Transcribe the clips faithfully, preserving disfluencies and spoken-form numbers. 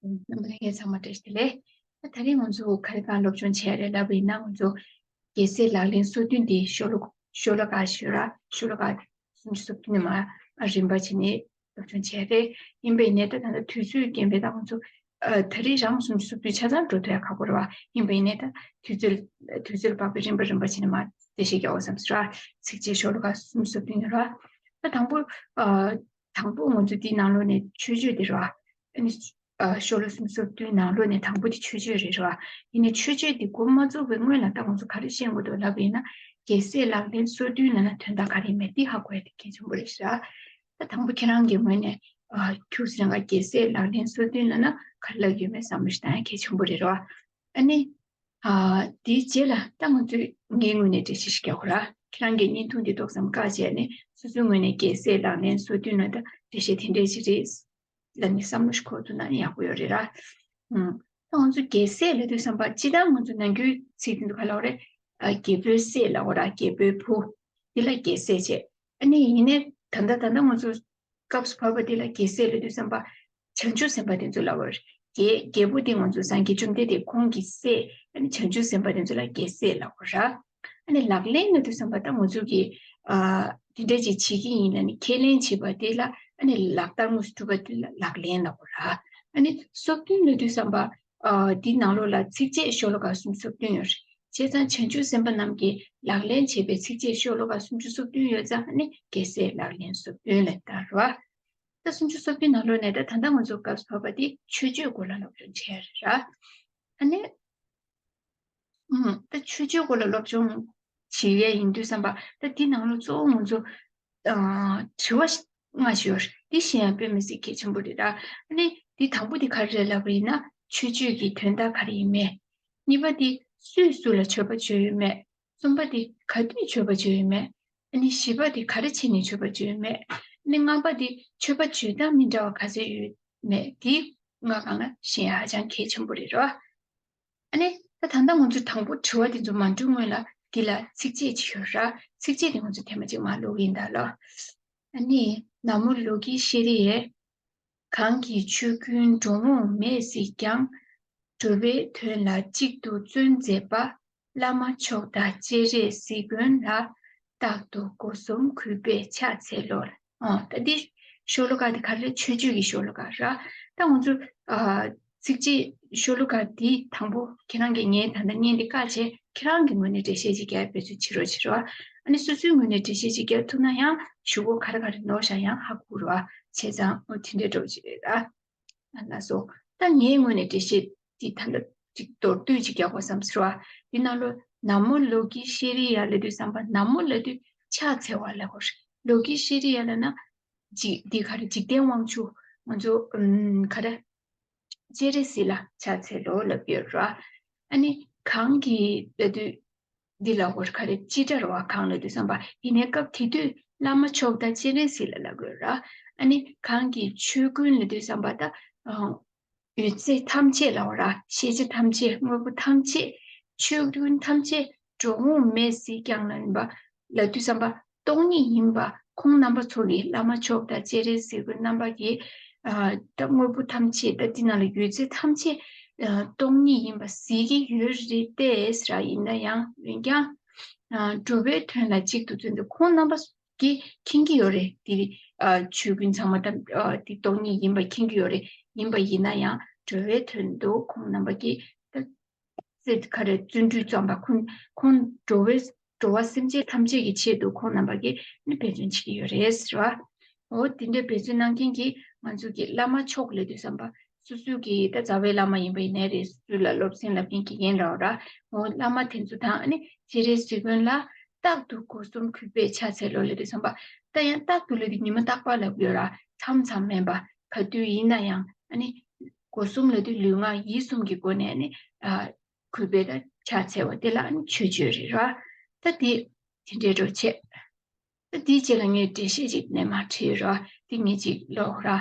རྣམ་པ་ལྷན་རྒྱས་ཚང་མ་བཀྲ་ཤིས་བདེ་ལེགས། ད་དེ་རིང་ང་ཚོ་ག་རེ་གང་སློབ་སྦྱོང་བྱས་རེད་ལབ་པ་ཡིན་ན། ང་ཚོ་རྒྱལ་སྲས་ལག་ལེན་སོ་བདུན་དེ་ཤོ་ལོ་ཤོ་ལོ་ཀ་ཞུ་ར། ཤོ་ལོ་ཀ་སུམ་ཅུ་སོ་བདུན་ནས་མར་རིམ་པ་བྱས་ནས་སློབ་སྦྱོང་བྱས་རེད། ཡིན་པ་ཡིན་ནའི་ད་ད་ལྟ་དུས་ཚོད་རྐྱེན་པས་ད་ང་ཚོ་ཨ་ད་རེས་རང་སུམ་ཅུ་སོ་བདུན་ཆ་ཚང་འགྲོ་ཐུབ་ཡ་ཁག་པོ་རེད་བ། ཡིན་པ་ཡིན་ནའི་ད་དུས་ཚོད་དུས་ཚོད་ལ་དཔག་པའི་རིམ་པ་རིམ་པ་བྱས་ནས་མར་འགྲེལ་བཤད་རྒྱག་དགོས་བསམ་སོང་ར། ཚིགས་བཅད་ཤོ་ལོ་ཀ་སུམ་ཅུ་སོ་བདུན་རེད་བ། ད་དང་པོ་ཨ་དང་པོ་ང་ཚོ་འདིའི་ནང་ལོགས་ནས་མཆོད་བརྗོད་དེ་རེད་བ། ཨ་ནི་ཨ་ཤོ་ལོ་སུམ་ཅུ་སོ་བདུན་ནང་ལོགས་ནས་དང་པོ་དེ་མཆོད་བརྗོད་རེད་རེད་བ། ཡིན་ནའི་མཆོད་བརྗོད་འདི་འགོ་མ་བཙུགས་པའི་སྔོན་ལ་ད་ང་ཚོ་ག་རེ་ཤེས་དགོས་འདུག་ལབ་པ་ཡིན་ན། རྒྱལ་སྲས་ལག་ལེན་སོ་བདུན་ལབ་ན་དོན་དག་ག་རེ་ཡིན་མེད་འདི་ཧ་གོ་ཡ་དེ་གལ་ཆེན་པོ་རེད་ཤག་ད་དང་པོ་ཁྱེད་རང་གི་ངོས་ནས་ཨ་ཁྱུག་ཟེར་ག་རྒྱལ་སྲས་ལག་ལེན་སོ་བདུན་ལབ་ན་ག་རེ་ལབ་ཡོད་མེད་བསམ་བློ་ཞིག་བཏང་ཡ་གལ་ཆེན་པོ་རེད་རེད་བ། ཨ་ནི། ཨ་དེའི་རྗེས་ལ་ད་ང་ཚོས་ངའི་ངོས་ནས་འགྲེལ་བཤད་ཞིག་རྒྱག་དགོས་ར། ཁྱེད་རང་གིས་བརྙན་ཐུང་འདི་ཏོག་ཙམ་བཀག་བྱས་ནས་སོ་སོའི་ངོས་ནས་རྒྱལ་སྲས་ལག་ལེན་སོ་བདུན་ལབ་ན་ད་འགྲེལ་བཤད་དེ་འདྲས་ཅིག་རེད་ལབ་ནས་བསམ་བློ་ཞིག་འཁོར་ཐུབ་ན་ཡག་པོ་ཡོད་རེད་ར། ཨུམ། ད་ང་ཚོ་རྒྱལ་སྲས་ལབ་དུས་ཙམ་པ་སྤྱིར་བཏང་ང་ཚོ་ནམ་རྒྱུན་ཚིག་དེ་ཚོ་ག་ལབ་རེད། ཨ་རྒྱལ་པོའི་སྲས་ལབ་དགོས་ར། རྒྱལ་པོའི་བུ། འདི་ལ་རྒྱལ་སྲས་བྱས། ཨ་ནི་ཡིན་ནའི་ད་ལྟ་ད་ལྟ་ང་ཚོ་སྐབས་སུ་བབ་པ་འདི་ལ་རྒྱལ་སྲས་ལབ་དུས་ཙམ་པ། བྱང་ཆུབ་སེམས་དཔའ་དེ་ཚོ་ལབ་པ་རེད། རྒྱལ་རྒྱལ་པོ་དེ་ང་ཚོ་སངས་རྒྱས་བཅོམ་ལྡན་འདས་ཁོང་གི་སྲས། ཨ་ནི་བྱང་ཆུབ་སེམས་དཔའ་དེ་ཚོ་ལ་རྒྱལ་སྲས་ལབ་པ་ར། ཨ་ནི་ལག་ལེན་ལབ་དུས་ཙམ་པ་ད་ང་ཚོ་གིས་ཨ་དེ་འདྲ་ཅིག་བྱེད་ཀྱི་ཡིན་ལབ་ནས་ཁས་ལེན་བྱེད་པ་དེ་ལ། ཨ་ནི་ལག་བསྟར་དངོས་སུ་སྒྲུབ་པ་དེ་ལ་ལག་ལེན་ལབ་པ་ར། ཨ་ནི་སོ་བདུན་ལབ་དུས་ཙམ་པ། ཨ་འདི་ནང་ལོགས་ལ་ཚིགས་བཅད་ཤོ་ལོ་ཀ་སུམ་ཅུ་སོ་བདུན་ཡོད་རེད། བྱས་ཙང་བྱང་ཆུབ་སེམས་དཔའ་རྣམས་ཀྱིས་ལག་ལེན་བྱེད་པའི་ཚིགས་བཅད་ཤོ་ལོ་ཀ་སུམ་ཅུ་སོ་བདུན་ཡོད་ཙང་ནི་རྒྱལ་སྲས་ལག་ལེན་སོ་བདུན་ལབ་ད་རེད་བ། ད་སུམ་ཅུ་སོ་བདུན་ནང་ལོགས་ནས་ད་ད་ལྟ་ང་ཚོ་སྐབས་སུ་བབ་པ་དེ་མཆོད་བརྗོད་སྐོར་ལ་སློབ་སྦྱོང་བྱས་རེད་ར། ཨ་ནི། ཨུམ། ད་མཆོད་བརྗོད་སྐོར་ལ་སློབ་སྦྱོང་བྱེད་ཡས་ཡིན་དུས་ཙམ་པ། ད་འདི་ནང་ལོགས་གཙོ་བོ་ང་ཚོ་ཨ་དྲི་བ་ལྔ་ཞིག་ཡོད་རེད། འདི་ཤེས་ཡ་དཔེ་མི་སྲིད་གལ་ཆེན་པོ་རེད་ར། ཨ་ནི་འདི་དང་པོ་འདི་ག་རེ་རེད་ལབ་པ་ཡིན་ན། མཆོད་བརྗོད་ཀྱི་དོན་དག་ག་རེ་ཡིན་མེད། གཉིས་པ་འདི་སུས་སུ་ལ་མཆོད་པ་བརྗོད་ཡོད་མེད། གསུམ་པ་འདི་ག་དུས་མཆོད་པ་བརྗོད་ཡོད་མེད། ཨ་ནི་བཞི་པ་འདི་ག་རེ་བྱས་ནས་མཆོད་པ་བརྗོད་ཡོད་མེད། ཨ་ནི་ལྔ་པ་འདི་མཆོད་པ་བརྗོད་སྟངས་མི་འདྲ་བ་ག་ཚོད་ཡོད་མེད། འདི་ལྔ་སྒང་ལ་ཤེས་ཡ་ཧ་ཅང་གལ་ཆེན་པོ་རེད་ར། ཨ་ནི་ད་ད་ལྟ་ང་ཚོ་དང་པོ་དྲི་བ་དེ་ཚོ་མ་འགྲོ་སྔོན་ལ་འདི་ལ་ཚིགས་བཅད་ཅིག་ཡོད་ར། ཚིགས་བཅད་དེ་ང་ཚོ་ཐེངས་མ་གཅིག་མར་ཀློག་གི་ཡིན་ད་ལོ། ཨ་ནི་ན་མོ་ལོ་ཀི་ཤྲི་ཡེ། གང་གི་ཆོས་ཀུན་འགྲོ་འོང་མེད་སྲིད་ཀྱང་། འགྲོ་བའི་དོན་ལ་གཅིག་ཏུ་བརྩོན་མཛད་པ། བླ་མ་མཆོག་དང་སྤྱན་རས་གཟིགས་མགོན་ལ། རྟག་ཏུ་སྒོ་གསུམ་གུས་པས་ཕྱག་འཚལ་ལོ། ཨ་ད་འདི་ཤོ་ལོ་ཀ་འདི་ག་རེ་རེད། མཆོད་བརྗོད་ཀྱི་ཤོ་ལོ་ཀ་ར། ད་ང་ཚོ་ཨ་ཚིགས་བཅད་ཤོ་ལོ་ཀ་འདི་དང་པོ་ཁྱེད་རང་གིས་ངས་ད་ལྟ་བརྙན་འདི་བཀག་བྱས་ཁྱེད་རང་གི་ངོས་ནས་འགྲེལ་བཤད་ཅིག་རྒྱག་འབད་བརྩོན་བྱེད་རོགས་བྱེད་རོགས། ཨ་ནི་སོ་སོའི་ངོས་ནས་འགྲེལ་བཤད་ཅིག་རྒྱག་ཐུབ་ན་ཡང་གཞུག་གུ་ག་རེ་ག་རེ་ནོར་བཞག་ཡང་ཧ་གོ་རོགས། བྱས་ཙང་ཨོ་དེ་འདྲའི་འགྲོ་བྱེད་རེད་ར། ལགས་སོ། ད་ངའི་ངོས་ནས་འགྲེལ་བཤད་འདི་ད་ལྟ་ཅིག་མདོར་བསྡུས་ཅིག་རྒྱག་དགོས་བསམ་ཟེར་བ། འདི་ནང་ལོ་ན་མོ་ལོ་ཀི་ཤྲི་ཡ་ལབ་དུས་ཙམ་པ་ན་མོ་ལབ་དུས་ཕྱག་འཚལ་བ་ལབ་དགོས་རེད། ལོ་ཀི་ཤྲི་ཡ་ལབ་ན་འཇིག་འདི་ག་རེ་འཇིག་རྟེན་དབང་ཕྱུག་ང་ཚོ་ཨུམ་ག་རེ་སྤྱན་རས་གཟིགས་ལ་ཕྱག་འཚལ་ལོ་ལབ་ཡོད་ར། ཨ་ནི་གང་གི་ལབ་དུས། འདི་ལ་འོ་ག་རེ་ཅི་འདྲ་རེད་བ། གང་ལབ་དུས་ཙམ་པ་ཡིན་ནའི་སྐབས་དེ་དུས་བླ་མ་མཆོག་དང་སྤྱན་རས་གཟིགས་ལ་ལབ་དགོས་ར། ཨ་ནི་གང་གི་ཆོས་ཀུན་ལབ་དུས་ཙམ་པ་ད་ཨ་ཡོད་ཚད་ཐམས་ཅད་ལབ་ར། ཤེས་བྱ་ཐམས་ཅད་དངོས་པོ་ཐམས་ཅད་ཆོས་ཀུན་ཐམས་ཅད་འགྲོ་འོང་མེད་སྲིད་ཀྱང་ལབ་པ་ལབ་དུས་ཙམ་པ་སྟོང་ཉིད་ཡིན་པ་ཁོང་རྣམ་པ་ཚོ་གིས་བླ་མ་མཆོག་དང་སྤྱན་རས་གཟིགས་མགོན་རྣམ་པ་གིས་ཨ་ད་དངོས་པོ་ཐམས་ཅད་ད་འདི་ནང་ལ་ཡོད་ཚད་ཐམས་ཅད་ཨ་སྟོང་ཉིད་ཡིན་པ་གཟིགས་ཀྱི་ཡོད་རེད་དེ་ཟེར་ཡིན་ན་ཡང་འོན་ཀྱང་ཨ་འགྲོ་བའི་དོན་ལ་གཅིག་ཏུ་བརྩོན་ཏེ་ཁོང་རྣམ་པ་གིས་མཁྱེན་གྱི་ཡོད་རེད། འདི་ཨ་ཆོས་ཀུན་ཚང་མ་ད་ཨ་འདི་སྟོང་ཉིད་ཡིན་པ་མཁྱེན་གྱི་ཡོད་རེད། ཡིན་པ་ཡིན་ན་ཡང་འགྲོ་བའི་དོན་དུ་ཁོང་རྣམ་པ་གིས་ད་ཚེ་ག་རེ་བརྩོན་འགྲུས་བརྩམས་པ་ཁོང་ཁོང་འགྲོ་བའི་འགྲོ་བ་སེམས་ཅན་ཐམས་ཅད་ཀྱི་ཆེད་དུ་ཁོང་རྣམ་པ་གིས་ནི་འབད་བརྩོན་བྱེད་ཀྱི་ཡོད་རེད་ཟེར་བ། འོ་དེ་འདྲའི་འབད་བརྩོན་གནང་མཁན་གྱི་ང་ཚོ་གི་བླ་མ་མཆོག་ལབ་དུས་ཙམ་པ་སོ་སོ་གི་ད་རྩ་བའི་བླ་མ་ཡིན་པ་ཡིན་ནའི་རེད། སོ་སོ་ལ་སློབ་ཚན་བསླབ་མཁན་དགེ་རྒན་རེད་བ་ར། འོ་བླ་མ་དེ་ཚོ་དང་ཨ་ནི་སྤྱན་རས་གཟིགས་མགོན་ལ་རྟག་ཏུ་སྒོ་གསུམ་གུས་པས་ཕྱག་འཚལ་ལོ་ལབ་དུས་ཙམ་པ་ད་ཡང་རྟག་ཏུ་ལབ་དུས་ཉི་མ་རྟག་པར་ལབ་ཡོད་ར། མཚམས་མཚམས་མིན་པ་ག་དུས་ཡིན་ན་ཡང་ཨ་ནི་སྒོ་གསུམ་ལབ་དུས་ལུས་ངག་ཡིད་གསུམ་གྱི་སྒོ་ནས་ཨ་ནི་ཨ། གུས་པས་ད་ཕྱག་འཚལ་བ་དེ་ལ་ནི་མཆོད་བརྗོད་རེད་ར། ད་དེ་དེ་འདྲའི་འགྲོ་བྱེད། ད་དེའི་རྗེས་ལ་ངས་འགྲེལ་བཤད་ཅིག་ནས་མར་བྲིས་ར། དེ་ངས་ཅིག་ཀློག་ར།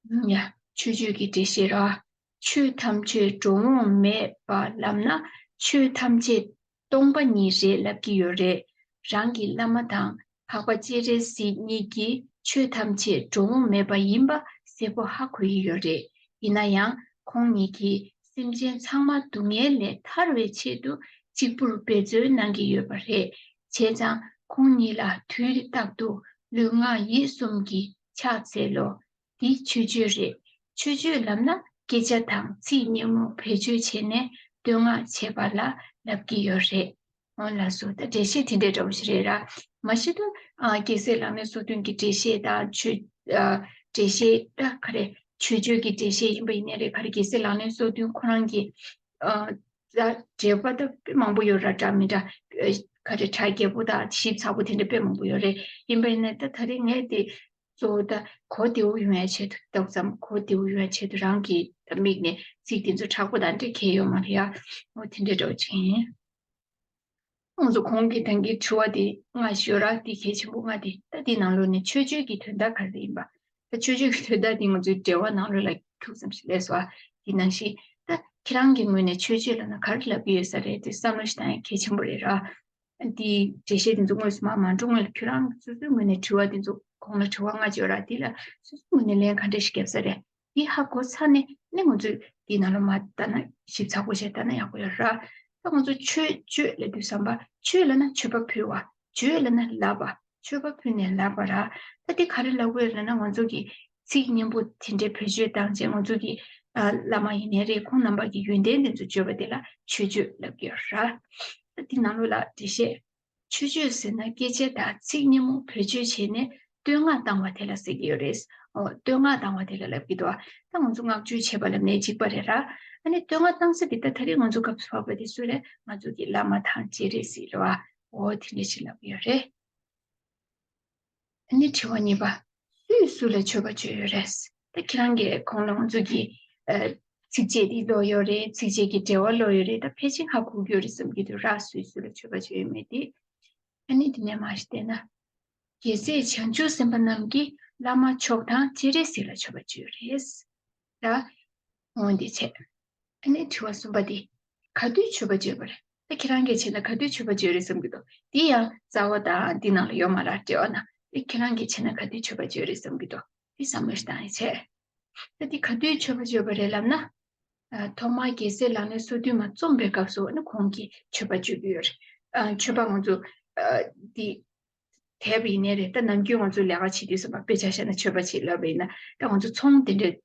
ཡ། མཆོད་བརྗོད་ཀྱི་འགྲེལ་བཤད་ར། ཆོས་ཐམས་ཅད་འགྲོ་འོང་མེད་པ་ལབ་ན་ཆོས་ཐམས་ཅད་སྟོང་པ་ཉིད་རེད་ལབ་ཀྱི་ཡོད་རེད། རང་གི་བླ་མ་དང་འཕགས་པ་སྤྱན་རས་གཟིགས་གཉིས་ཀྱིས་ཆོས་ཐམས་ཅད་འགྲོ་འོང་མེད་པ་ཡིན་པ་གསལ་པོ་ཧ་གོ་ཡི་ཡོད་རེད། ཡིན་ན་ཡང་། ཁོང་ཉིད་ཀྱིས་སེམས་ཅན་ཚང་མ་སྡུག་བསྔལ་ལས་ཐར་བའི་ཆེད་དུ་གཅིག་པུར་འབད་བརྩོན་གནང་གི་ཡོད་པ་རེད། བྱས་ཙང་ཁོང་ཉིད་ལ་དུས་རྟག་ཏུ་ལུས་ངག་ཡིད་གསུམ་གྱིས་ཕྱག་འཚལ་ལོ། འདི་མཆོད་བརྗོད་རེད། མཆོད་བརྗོད་ལབ་ན་སྐད་ཆ་དང་ཚིག་སྙན་མོ་བེད་སྤྱོད་བྱས་ནས་བསྟོད་བསྔགས་བྱེད་པ་ལ་ལབ་ཀྱི་ཡོད་རེད། འོ་ལགས་སོ། ད་འགྲེལ་བཤད་དེ་འདྲའི་འདྲ་བོ་ཞིག་རེད་ར། མ་གཞི་ད་ཨ་རྒྱལ་སྲས་ལག་ལེན་སོ་བདུན་གྱི་འགྲེལ་བཤད་དང་མཆོད་ཨ་འགྲེལ་བཤད་ད་ག་རེ་མཆོད་བརྗོད་ཀྱི་འགྲེལ་བཤད་ཡིན་པ་ཡིན་ནའི་རེད། ག་རེ་རྒྱལ་སྲས་ལག་ལེན་སོ་བདུན་ཁོ་རང་གི་ཨ་ད་འགྲེལ་པ་ད་དཔེ་མང་པོ་ཡོད་ར། འདྲ་མི་འདྲ་ཨ་ག་རེ་གྲ་རྒྱས་པོ་དང་ཞིབ་ཚགས་པོ་དེ་འདྲ་དཔེ་མང་པོ་ཡོད་རེད། ཡིན་པ་ཡིན་ནའི་ད་ད་རེས་ངས་དེ་གཙོ་བོ་ད་གོ་བདེ་བོ་ཡོང་ཡ་ཆེད་དུ་ཏོག་ཙམ་གོ་བདེ་བོ་ཡོང་ཡ་ཆེད་དུ་རང་གི་ད་མིག་ནས་ཚིག་དེ་ཚོ་དྲག་པོ་དང་འདྲ་གས་ཡོད་མ་རེད་ཡ། འོ་དེ་འདྲ་འདྲ་བོ་ཅིག་ཡིན། ང་ཚོ་གོང་གི་ད་གིན་དྲི་བ་དེ་ལྔ་ཞིག་ཡོད་ར། དེ་གལ་ཆེན་པོ་ལྔ་དེ། ད་དེའི་ནང་ལོགས་ནས་མཆོད་བརྗོད་ཀྱི་དོན་དག་ག་རེ་ཡིན་པ། ད་མཆོད་བརྗོད་ཀྱི་དོན་དག་དེ་ང་ཚོའི་འགྲེལ་པ་ནང་ལོགས་ལ་ཁྱུག་ཙམ་ཞིག་སླེབས་སོང་། དེ་ནང་བཞིན་ད་ཁྱེད་རང་གི་ངོས་ནས་མཆོད་བརྗོད་ལབ་ན་ག་རེ་ལབ་ཀྱི་ཡོད་ས་རེད་དེ་བསམ་བློ་ཞིག་བཏང་ཡ་གལ་ཆེན་པོ་རེད་ར། དེའི་འགྲེལ་བཤད་དེ་ཚོ་དངོས་སུ་མར་མ་འགྲོ་སྔོན་ལ་ཁྱེད་རང་སོ་སོའི་ངོས་ནས་དྲི་བ་དེ་ཚོ་གོང་ལ་དྲི་བ་ལྔ་ཅིག་ཡོད་ར། དེ་ལ་སོ་སོའི་ངོས་ནས་ལན་ག་འདྲ་ཞིག་བརྒྱབ་ས་རེད། འདི་ཧ་གོ་ཚར་ནས་ནི་ང་ཚོས་འདིའི་ནང་ལ་མར་ལྟ་ན་ཞིབ་ཚགས་པོ་བྱས་ལྟ་ན་ཡག་པོ་ཡོད་ར། ད་ང་ཚོ་མཆོད་བརྗོད་ལབ་དུས་ཙམ་པ་མཆོད་ལབ་ན་མཆོད་པ་ཕུལ་བ། བརྗོད་ལབ་ན་ལབ་པ། མཆོད་པ་ཕུལ་ནས་ལབ་པ་ར། ད་འདི་ག་རེ་ལབ་དགོས་ལབ་ན་ང་ཚོ་གི་ཚིག་སྙན་པོ་དེ་འདྲའི་བེད་སྤྱོད་བཏང་བྱས་ང་ཚོ་གི་ཨ་བླ་མ་ཡིན་ནའི་རེད། ཁོང་རྣམ་པ་གི་ཡོན་ཏན་དེ་ཚོ་བརྗོད་པ་དེ་ལ་མཆོད་བརྗོད་ལབ་ཀྱི་ཡོད་ར། ད་འདི་ནང་ལོགས་ལ་འགྲེལ་བཤད། མཆོད་བརྗོད་ཟེར་ན་སྐད་ཆ་དང་ཚིག་སྙན་མོ་བེད་སྤྱོད་བྱས་ནས་བསྟོད་བསྔགས་བཏང་བ་དེ་ལ་ཟེར་གྱི་ཡོད་རེད། འོ་བསྟོད་བསྔགས་བཏང་བ་དེ་ལ་ལབ་ཀྱི་འདུག་ད་ང་ཚོ་བསྔགས་བརྗོད་བྱེད་པ་ལབ་ནའི་གཅིག་པ་རེད་ར། ཨ་ནི་བསྟོད་བསྔགས་བཏང་ས་དེ་ད་ད་རེས་ང་ཚོ་སྐབས་སུ་བབས་པ་དེ་སུ་རེད། ང་ཚོ་གི་བླ་མ་དང་སྤྱན་རས་གཟིགས་རེད་བ། འོ་དེ་འདྲ་ཞིག་ལབ་ཀྱི་ཡོད་རེད། ཨ་ནི་དྲི་བ་གཉིས་པ། སུས་སུ་ལ་མཆོད་པ་བརྗོད་ཡོད་རེད། ད་ཁྱེད་རང་གིས་གོང་ལ་ང་ཚོ་གི་ཨ་ཚིགས་བཅད་འདི་ཀློག་ཡོད་རེད། ཚིགས་བཅད་ཀྱི་འགྲེལ་པ་ཀློག་ཡོད་རེད། ད་ཕལ་ཆེར་ཧ་གོ་གི་ཡོད་རེད་བསམ་གྱི་འདུག་ར། སུས་སུ་ལ་མཆོད་པ་བརྗོད་ཡོད་མེད་དེ། ཨ་ནི་དེ་ནས་མར་ཞིག་བལྟས་ན། རྒྱལ་སྲས་བྱང་ཆུབ་སེམས་དཔའ་རྣམས་ཀྱིས་བླ་མ་མཆོག་དང་སྤྱན་རས་གཟིགས་ལ་མཆོད་པ་བརྗོད་ཡོད་རེད། ད་འོ་འདི་བྱས། ཨ་ནི་དྲི་བ་གསུམ་པ་འདི། ག་དུས་མཆོད་པ་བརྗོད་པ་རེད། ད་ཁྱེད་རང་གིས་བྱས་ན་ག་དུས་མཆོད་པ་བརྗོད་རེད་བསམ་གྱི་འདུག་འདི་ཡང་རྩ་བ་དང་འདི་ནང་ལ་ཡོད་མ་རེད། འགྲེལ་པ་ནང་། ད་ཁྱེད་རང་གིས་བྱས་ན་ག་དུས་མཆོད་པ་བརྗོད་རེད་བསམ་གྱི་འདུག་འདི་བསམ་བློ་ཞིག་བཏང་ཡ་བྱས། ད་འདི་ག་དུས་མཆོད་པ་བརྗོད་པ་རེད་ལབ་ན། ཨ་ཐོག་མར་རྒྱལ་སྲས་ལག་ལེན་སོ་བདུན་མ་རྩོམ་པའི་སྐབས་སུ་ནི་ཁོང་གིས་མཆོད་པ་བརྗོད་ཀྱི་ཡོད་རེད། ཨ་མཆོད་པ་ང་ཚོ་ཨ་འདི་དེབ་ཡིན་ནའི་རེད། ད་ནམ་རྒྱུན་ང་ཚོ་ལས་ཀ་བྱེད་དུས་ཙམ་པ་དཔེ་ཆ་བཞག་ན་མཆོད་པ་བྱེད་ལབ་པ་ཡིན་ན། ད་ང་ཚོ་ཚོང་དེ་འདྲས་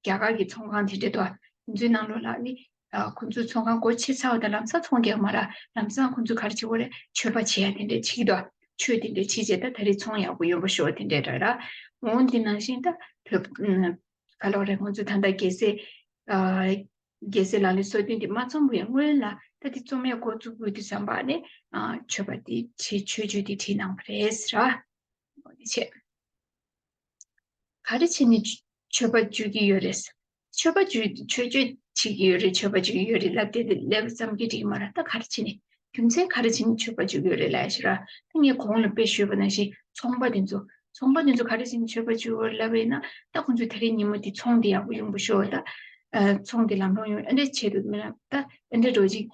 རྒྱ་གར་གྱི་ཚོང་ཁང་དེ་འདྲས་འདུག་དེ་ཚོའི་ནང་ལོགས་ལ་ནི་ཨ་ཁོང་ཚོའི་ཚོང་ཁང་སྒོ་ཕྱེ་ཚར་བ་དང་ལམ་སང་ཚོང་རྒྱག་མ་ར། ལམ་སང་ཁོང་ཚོ་ག་རེ་བྱེད་ཀྱི་ཡོད་རེད། མཆོད་པ་བྱེད་ཡ་དེ་འདྲས་བྱེད་ཀྱི་འདུག་ཆོས་དེ་འདྲས་བྱེད་བྱས་ད་ད་རེས་ཚོང་ཡག་པོ་ཡོང་པ་ཤོག་དེ་འདྲས་ར་ར། འོ་འདི་ནང་བཞིན་ད་བོད་ག་ལོག་རེད། ང་ཚོ་ད་ལྟ་རྒྱལ་སྲས་ཨ་རྒྱལ་སྲས་ལག་ལེན་སོ་བདུན་དེ་མ་རྩོམ་པའི་སྔོན་ལ་ད་དེ་རྩོམ་ཡས་འགོ་བཙུགས་དགོས་དུས་ཙམ་པ་ནས་ཨ་མཆོད་པ་དེ་བྱེད། མཆོད་བརྗོད་དེ་བྲིས་གནང་བ་རེད་ཟེར་ར། འོ་དེ་བྱས། ག་རེ་བྱས་ནས་མཆོད་པ་བརྗོད་ཀྱི་ཡོད་རེད། མཆོད་པ་བརྗོད། མཆོད་བརྗོད་བྱེད་ཀྱི་ཡོད་རེད། མཆོད་པ་བརྗོད་ཀྱི་ཡོད་རེད་ལབ་དེ་དེ་ལབ་ཙམ་གྱིས་འགྲིག་གི་མ་རེད། ད་ག་རེ་བྱས་ནས། རྒྱུ་མཚན་ག་རེ་བྱས་ནས་མཆོད་པ་བརྗོད་ཀྱི་ཡོད་རེད་ལབ་ཡ་ཞིག་ར། ད་ངས་གོང་ལ་དཔེ་ཞུས་པ་ནང་བཞིན་ཚོང་པ་དེ་ཚོ། ཚོང་པ་དེ་ཚོ་ག་རེ་བྱས་ནས་མཆོད་པ་བརྗོད་ཀྱི་ཡོད་རེད་ལབ་པ་ཡིན་ན། ད་ཁོང་ཚོས་དེ་རིང་ཉིན་མོ་དེ་ཚོང་དེ་ཡག་པོ་ཡོང་པ་ཤོག་ད་ཨ་ཚོང་དེ་ལམ་ལྷོང་ཡོང་། ཨ་འདྲས་བྱས་འདུག་མིན་ན་ད་ཨ་འདྲས་འགྲོ་ཅིག་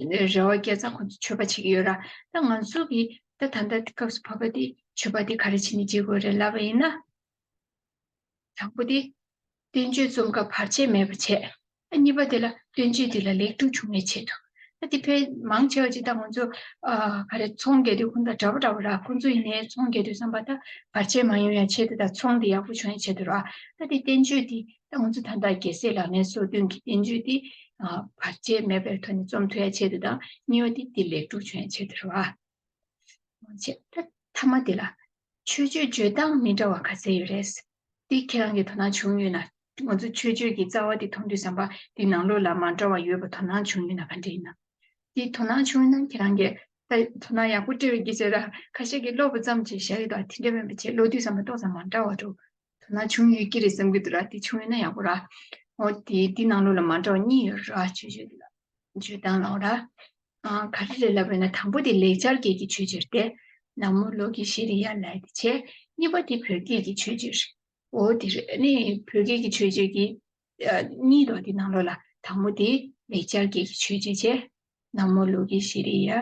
རེ་བ་བསྐྱེད་ཙང་ཁོང་ཚོས་མཆོད་པ་བྱེད་ཀྱི་ཡོད་ར། ད་ང་ཚོ་གིས་ད་ད་ལྟ་སྐབས་སུ་བབས་པ་དེ་མཆོད་པ་དེ་ག་རེ་བྱས་ནས་བྱེད་དགོས་རེད་ལབ་པ་ཡིན་ན། དང་པོ་དེ། བསྟན་བཅོས་རྩོམ་སྐབས་བར་ཆད་མེད་པ་བྱས། ཨ་གཉིས་པ་དེ་ལ་བསྟན་བཅོས་འདི་ལ་ལེགས་གྲུབ་འབྱུང་བའི་ཆེད་དུ། ཨ་དེ་ཕལ་མང་ཆེ་བ་ཅིག་ད་ང་ཚོ་ཨ་ག་རེ་ཚོང་རྒྱག་དུས་ཁོང་དང་འདྲ་པོ་འདྲ་པོ་ར། ཁོང་ཚོ་ཡིན་ནའི་ཚོང་རྒྱག་དུས་ཙམ་པ་ད་བར་ཆད་མ་ཡོང་ཡ་ཆེད་དུ་དང་ཚོང་འདི་ཡག་པོ་བྱུང་ཡ་ཆེད་དུ་ར། ད་དེ་བསྟན་བཅོས་འདི་ད་ང་ཚོ་ད་ལྟ་རྒྱལ་སྲས་ལག་ལེན་སོ་བདུན་གྱི་བསྟན་བཅོས་འདི་ཨ་བར་ཆད་མེད་པའི་ཐོག་ནས་རྩོམ་ཐུབ་ཡ་ཆེད་དུ་དང་། གཉིས་པ་འདི་འདི་ལེགས་གྲུབ་བྱུང་ཡ་ཆེད་དུ་ར། བྱས། ད་མཐའ་མ་དེ་ལ། མཆོད་བརྗོད་བརྗོད་སྟངས་མི་འདྲ་བ་ག་ཚད་ཡོད་རེད། འདི་ཁྱེད་རང་གིས་དོ་སྣང་བྱུང་ཡོད་ན། ང་ཚོ་མཆོད་བརྗོད་ཀྱི་རྩ་བ་དེ་མཐོང་དུས་ཙམ་པ་འདི་ནང་ལོགས་ལ་མ་འདྲ་བ་ཡོད་པ་དོ་སྣང་བྱུང་ཡོད་ན་ག་འདྲ་ཡིན་ན། འདི་དོ་སྣང་བྱུང་ཡོད་ན་ཁྱེད་རང་གིས་ད་དོ་སྣང་ཡག་པོ་སྤྲད་པའི་གི་བྱས་ར། ཁ་ཤས་ཀྱིས་ཀློག་པ་ཙམ་བྱས་བཞག་ཡོད་དོ། དེ་འདྲ་མིན་པ་བྱས་ཀློག་དུས་ཙམ་པ་ཏོག་ཙམ་མ་འདྲ་བ་འགྲོ། དོ་སྣང་བྱུང་ཡོད་ཀྱི་རེད་བསམ་གྱི་འདུག་ར། དེ་བྱུང་ཡོད་ན་ཡག་པོ་ར། འོ་དེ་འདི་ནང་ལོགས་ལ་མ་འདྲ་བ་གཉིས་ཡོད་ར། མཆོད་བརྗོད་འདི་ལ། བརྗོད་སྟངས་ལ་འོ་ར། ཨ་ག་རེ་རེད་ལབ་པ་ཡིན་ན། དང་པོ་དེ་ལེགས་སྦྱར་སྐད་ཀྱི་མཆོད་བརྗོད་དེ། ན་མོ་ལོ་ཀེ་ཤྲི་ཡ་ལབ་ཡ་དེ་བྱས། གཉིས་པ་དེ་བོད་སྐད་ཀྱི་མཆོད་བརྗོད་རེད། འོ་དེ་རེད། ཨ་ནི་བོད་སྐད་ཀྱི་མཆོད་བརྗོད་ཀྱི་ཨ་གཉིས་འདུག་དེ་ནང་ལོགས་ལ་དང་པོ་དེ་ལེགས་སྦྱར་སྐད་ཀྱི་མཆོད་བརྗོད་བྱས། ན་མོ་ལོ་ཀེ་ཤྲི་ཡ། ཨ་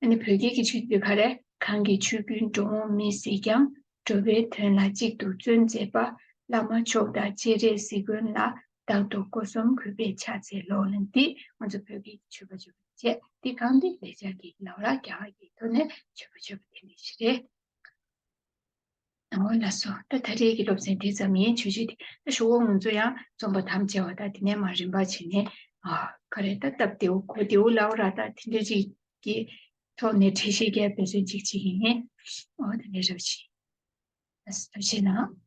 ནི་བོད་སྐད་ཀྱི་མཆོད་བརྗོད་ག་རེ། གང་གི་ཆོས་ཀུན་འགྲོ་འོང་མི་སྲིད་ཀྱང་། འགྲོ་བའི་དོན་ལ་གཅིག་ཏུ་བརྩོན་མཛད་པ། བླ་མ་མཆོག་དང་སྤྱན་རས་གཟིགས་མགོན་ལ། རྟག་ཏུ་སྒོ་གསུམ་གུས་པས་ཕྱག་འཚལ་ལོ་ལབ་ནས་འདི་ང་ཚོ་བོད་ཀྱི་མཆོད་པ་མཆོད་པ་བྱས། འདི་གང་འདི་ལེགས་སྦྱར་གྱི་ལམ་ར་རྒྱ་གར་གྱི་ཐོག་ནས་མཆོད་པ་མཆོད་པ་དེ་འདྲ་ཞིག་རེད། འོ་ལགས་སོ། ད་ད་རེས་ཀྱི་སློབ་ཚན་དེ་ཙམ་ཡིན། ཆོས་བརྒྱུད་དེ་ད་ཞོགས་པ་ང་ཚོ་ཡང་རྩོམ་པ་དམ་བཅའ་བ་དང་དེ་ནས་མར་རིམ་པ་བྱས་ནས། ཨ། ག་རེ་ད་སྟབས་བདེ་བོ་གོ་བདེ་བོ་ལབ་ར་ད་དེ་འདྲ་ཅིག་གི་ཐོག་ནས་འགྲེལ་བཤད་རྒྱག་འབད་བརྩོན་ཅིག་བྱེད་ཀྱི་ཡིན། འོ་དེ་འདྲ་རབ་བྱེད། ལགས་སོ། ཐུགས་རྗེ་གནང་།